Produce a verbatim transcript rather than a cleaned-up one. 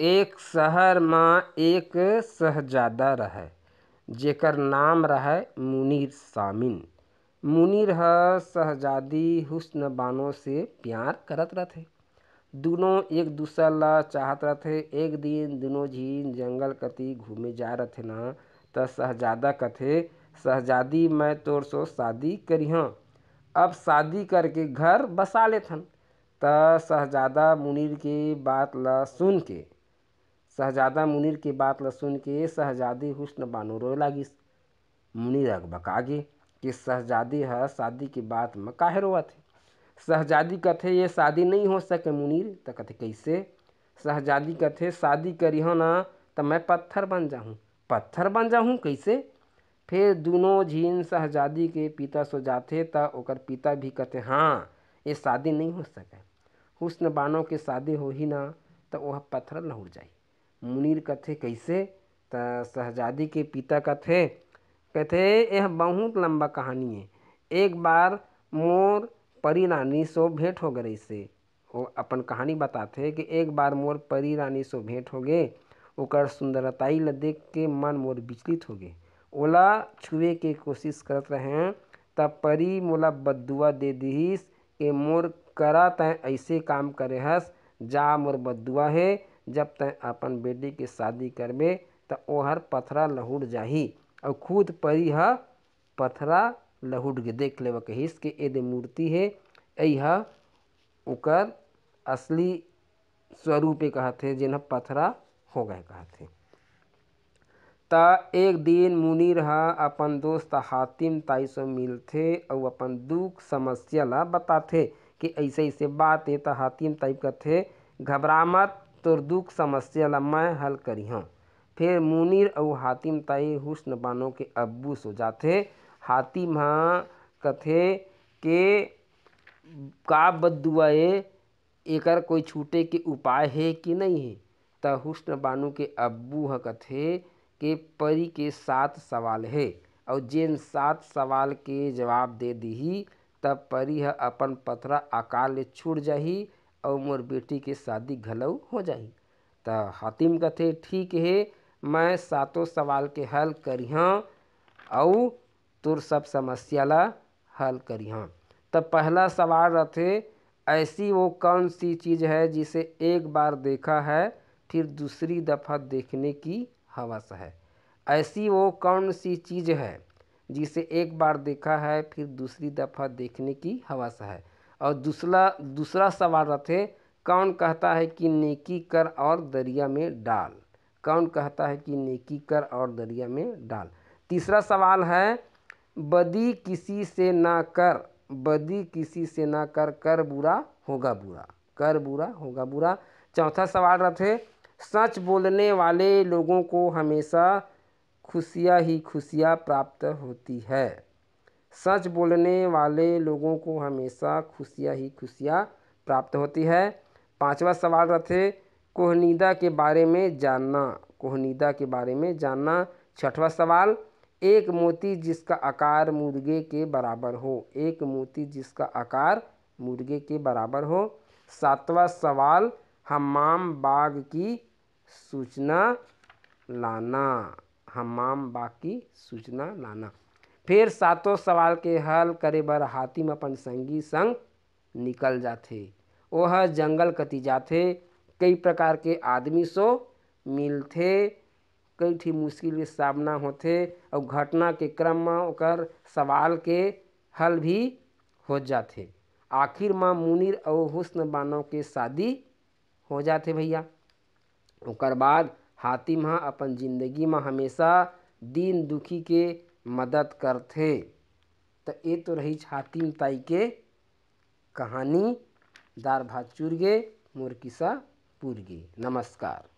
एक शहर म एक शहजादा रहय, जेकर नाम रहय मुनीर सामिन। मुनीर ह शहजादी हुस्न बानो से प्यार करत रथे। दुनों एक दूसर ला चाहत रथे। एक दिन दुनों झिन जंगल कति घूमे जा रथे ना, त शहजादा कथे, "शहजादी, मैं तोर सो शादी करिहंव। अब शादी करके घर बसा लेथन।" त शहजादा मुनीर के बात ला सुन के, शहजादा मुनीर के बात ला सुन के शहजादी हुस्न बानो रोए लागिस। मुनीर अकबका गे कि शहजादी ह शादी के बात म काहे रोवत हे। शहजादी कथे, "ये शादी नइ हो सके मुनीर।" त कथे, "कइसे?" शहजादी कथे, "शादी करिहंव ना, त मैं पत्थर बन जाहूं।" "पत्थर बन जाहूं? कइसे?" फेर दुनों झिन शहजादी के पिता सो जाथे, त ओकर पिता भी कथे, "हाँ, ये शादी नइ हो सके। हुस्न बानो के शादी होही ना, त ओह पत्थर लहुट जाही।" मुनीर कथे, "कइसे?" त शहजादी के पिता कथे, कथे, "एह बहुत लंबा कहानी हे। एक बार मोर परी रानी सो भेंट हो गे रहिसे।" वो अपन कहानी बताथे कि एक बार मोर परी रानी सो भेंट हो गे, ओकर सुंदरताई ल देख के मन मोर विचलित हो गे। ओला छुए के कोशिश करत रहें, त परी मोला बद्दुआ दे दिहिस कि मोर करा तैं अइसे काम करे हस, जा मोर बद्दुआ हे, जब तैं अपन बेटी के शादी करबे, त ओहर पथरा लहुट जाही। अउ खुद परी ह पथरा लहुट गे। देख लेवा कहिस कि ए दे मूर्ति हे, एही ह ओकर असली स्वरूप ए कहत हे, जेन ह पथरा हो गए कहत हे। त एक दिन मुनीर ह अपन दोस्त हातिम ताई से मिलथे अउ अपन दुख समस्या ला बताथे कि अइसे अइसे बात ए। त हातिम ताई कथे, "घबरा मत, तोर दुख समस्या ला मैं हल करिहंव।" फेर मुनीर अउ हातिम ताई हुस्न बानो के अब्बू सो जाथे। हातिम ह कथे के का बद्दुआ ए, एकर कोई छूटे के उपाय हे कि नइ हे? त हुस्न बानो के अब्बू ह कथे के परी के सात सवाल हे, अउ जेन सात सवाल के जवाब दे दिही, त परी ह अपन पथरा आकार ले छूट जाही अउ मोर बेटी के शादी घलो हो जाही। त हातिम कथे, "ठीक हे, मैं सातों सवाल के हल करिहंव अउ तोर सब समस्या ला हल करिहंव।" त पहला सवाल रथे, "ऐसी वो कौन सी चीज़ है जिसे एक बार देखा है फिर दूसरी दफ़ा देखने की हवस है?" ऐसी वो कौन सी चीज़ है जिसे एक बार देखा है फिर दूसरी दफ़ा देखने की हवस है। और दूसरा, दूसरा सवाल रथे, "कौन कहता है कि नेकी कर और दरिया में डाल?" कौन कहता है कि नेकी कर और दरिया में डाल? तीसरा सवाल है, "बदी किसी से ना कर, बदी किसी से ना कर, कर बुरा होगा बुरा, कर बुरा होगा बुरा।" चौथा सवाल रथे, "सच बोलने वाले लोगों को हमेशा खुशियाँ ही खुशियाँ प्राप्त होती है।" सच बोलने वाले लोगों को हमेशा खुशियाँ ही खुशियाँ प्राप्त होती है। पांचवा सवाल रथे, कोहनीदा के बारे में जानना, कोहनीदा के बारे में जानना। छठवां सवाल, एक मोती जिसका आकार मुर्गे के बराबर हो, एक मोती जिसका आकार मुर्गे के बराबर हो। सातवां सवाल, हमाम बाग की सूचना लाना, हमाम बाग की सूचना लाना। फिर सातों सवाल के हल करे बर हातिम अपन संगी संग निकल जाथे। ओह जंगल कति जाथे, कई प्रकार के आदमी सो मिलथे, कई ठी मुश्किल के सामना होथे अउ घटना के क्रम म ओकर सवाल के हल भी हो जाथे। आखिर म मुनीर अउ हुस्न बानो के शादी हो जाथे भैया। ओकर बाद हातिम ह अपन जिंदगी म हमेशा दीन दुखी के मदद करथे। त ए तो रहिस हातिम ताई के कहानी, दार भात चुर गे, मोर किस्सा पुर गे। नमस्कार।